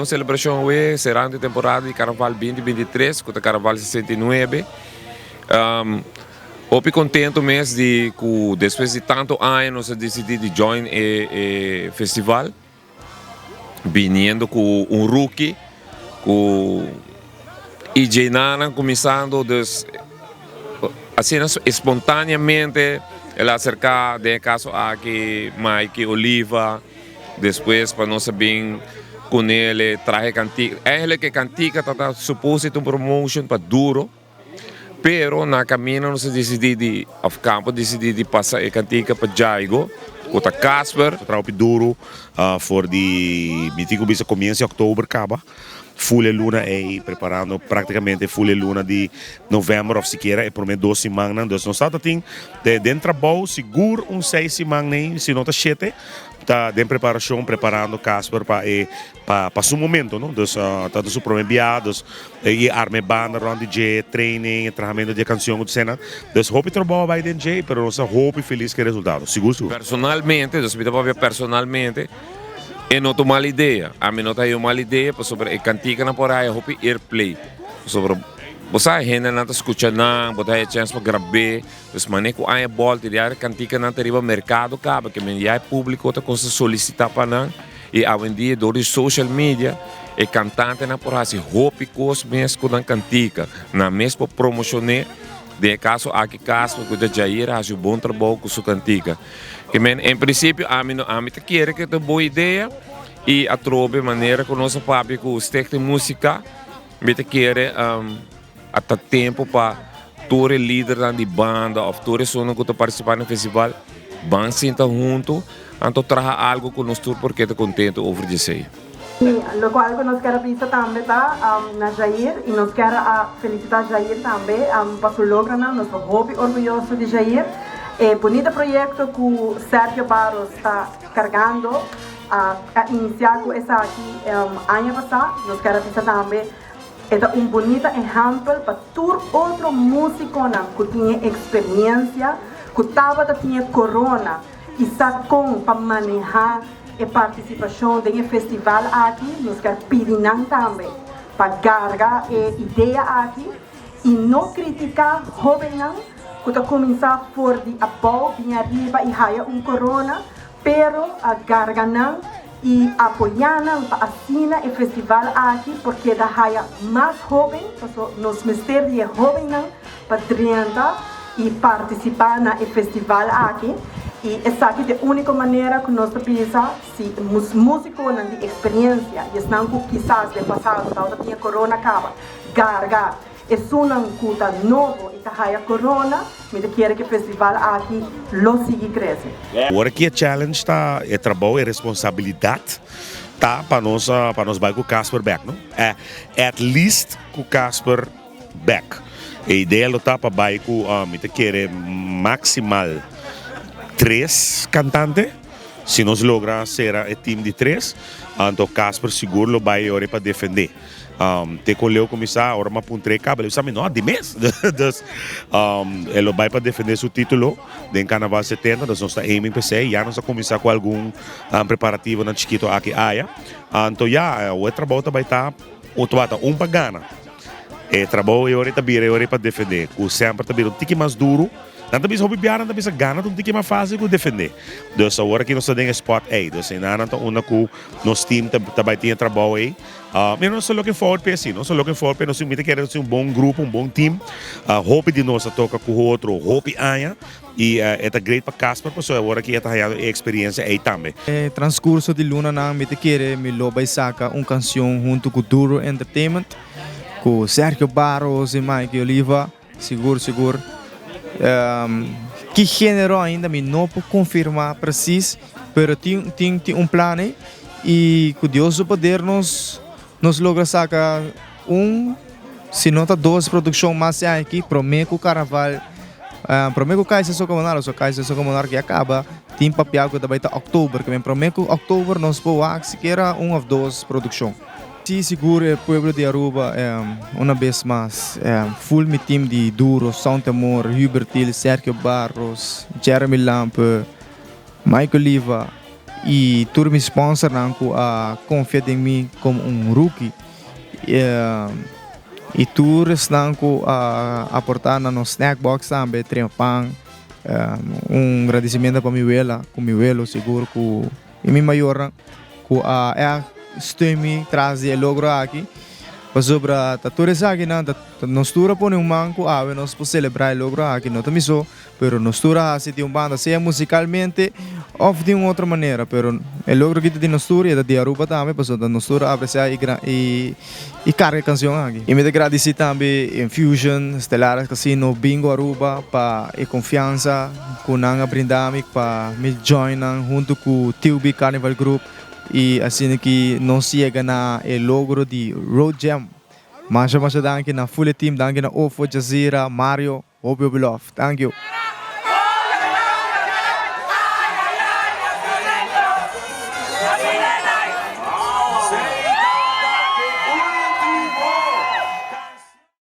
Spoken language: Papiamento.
Un selebrashon awe serando e temporada di Karnaval 2023 ku ta Karnaval 69. Hopi kontento mes di ku despues di tantu aña nos a disidí di join e e festival biniendo ku un rookie ku EJ Nana kuminsando dus asina espontaneamente el a aserká den e kaso aki Mikey Oliva. Despues pa nos a bin cunele trahe cantica. Eigenlijk e cantica ta ta supose ta un promotion pa Duro, pero na camino nos a decidi di, of Campo a decidi di pasa e cantica pa Jaigo, cu ta Casper. Ta traha hopi duro for di mi tin cu bisa comienzo di october caba full e luna ey preparando practicamente full e luna di november of sikiera e prome dos simannan. Dus nos ta tin den trabou sigur un seis siman ney si no ta shete ta den preparacion preparando Casper pa e pa pa su momento no. Dus ta su prome bia dus y arma e banda rond di dje training e trahamento di e cancion cu esena. Dus hopi trabou a bay den dje pero nos ta hopi feliz cu e resultado sigur sigur. Personalmente, dus mi ta papia personalmente. E no ta un mal idea. Ami no ta haya un mal idea pasobra e kantikanan por haya hopi airplay. Pasobra bo sa hendenan ta skucha nan, bo ta haya chèns pa grab'é. Dus manera ku aña bòlta ya e kantikanan ta riba merkado kaba ke men ya e públiko ta kuminsá solisitá pa nan. I awendia dor di social media e kantantenan por hasi hopi kos mes ku nan kantika. Nan mes por promoshon'é. Den e kaso aki Casper ku ta Jair a hasi un bon trabou ku su kantika. Ke men en prinsipio ami no ami ta kere ke ta un bon idea i atrobe manera ku nos a papia ku Stichting Musica mi ta kere a ta tempo pa tur e lidernan di banda of tur esunnan ku ta partisipa na festival ban sinta hunto anto traha algo ku nos tur por keda kontento over di esei. Lokual ku nos kier a bisa tambe ta na Jair i nos kier a felisitá Jair tambe pa su logronan. Nos ta hopi orguyoso di Jair. E bunita proyekto ku Sergio Barros ta kargando a inisiá ku esaki aña pasá. Nos kier a bisa tambe e ta un bunita ehèmpel pa tur otro músikonan ku tin e eksperiensia ku tabata tin e korona i sa kon pa manehá e partisipashon den e festival aki. Nos kier pidi nan tambe pa garga e idea aki i no kritiká hóbennan ku ta kuminsá for di abou bin ariba i haya un korona, pero a garga nan i apoyá nan pa asina e festival aki por keda haya mas hóben, paso nos mester di e hóbennan pa drenta i partisipá na e festival aki i esaki ta e úniko manera ku nos ta bisa si músikonan di eksperensia i esnan ku kisas den pasado tabata tin e korona kaba garga esunnan ku ta nobo i ta haya korona, mi ta kere ku e festival aki lo sigui krese. Ora ki e challenge ta e trabou e responsabilidat ta pa nos pa nos bai ku Casper bek no at least ku Casper bek e idea lo ta pa bai ku mi ta kere maximal tres kantante si nos logra sera e team di tres anto Casper sigur lo bai ora pa defende. Te con Leo cuminsa ora m'a puntra e caba, el bisa mi no, di mes. Dus e lo bay pa defende su titulo den Carnaval 70, dus nos ta aiming p'esey. Ya nos a cuminsa cu algun preparativonan chikito aki aya. Anto ya, awo e trabou ta bay ta, tabata un pa gana. E trabou e ora e ta bira e ora e pa defende, cu semper ta bira un tiki mas duro. Nan ta bisa hopi biaha nan ta bisa gana ta un tiki mas facil cu defende. Dus awor aki nos ta den e spot ey. Dus eynan nan ta unda cu nos team ta bay tin e trabou ey. Mira nos ta looking forward p'e si, nos ta looking forward p'e, nos mi ta kere nos tin un bon grupo, un bon team. Hopi di nos a toca cu otro hopi aña y e ta great pa Casper pasobra awor aki e ta hayando e experiencia ey tambe. E transcurso di lunanan mi ta kere mi lo bay saca un cancion hunto cu Duro Entertainment, cu Sergio Barros y Mikey Oliva. Sigur sigur. Ki genero ainda mi no por confirma precies, pero tin tin tin un plan ey y cu Dios su poder nos nos logra saca un si no ta dos produccion mas e aña aki prome cu carnaval prome cu Kaiser Soca Monarca so Kaiser Soca Monarca ya caba tin papia cu ta bay ta october prome cu october nos por wak sikiera un of dos produccion. Sí, sigur e pueblo di Aruba una bes mas full mi team di Duro, Sound Amor, Hubert Hill, Sergio Barros, Jeremy Lampe, Mike Oliva. Y tur mi sponsornan cu a confia den mi como un rookie. Y tur esnan cu a aporta na nos snack box tambe, trema pan. Un gradicimento pa mi wela, cu mi welo sigur cu y mi mayornan cu a echt steun mi tras di e logro aki. Pasobra ta tur esakinan ta nos tur a pone un man cu awe nos por celebra e logro aki. No ta mi so. Pero nos tur a hasi di un banda, sea musicalmente of di un otro manera, pero e logro aki ta di nos tur y e ta di Aruba tambe, pasobra nos tur a aprecia y y carga e cancion aki. Y mi ta gradici tambe Infusion, Stellares Casino, Bingo Aruba pa e confiansa cu nan a brinda mi pa mi join nan hunto cu TUB Carnival Group y asina ki nos yega na e logro di Road Jam. Masha masha danki na full e team, danki na Ofo, Jazira, Mario. Hopi hopi love. Thank you.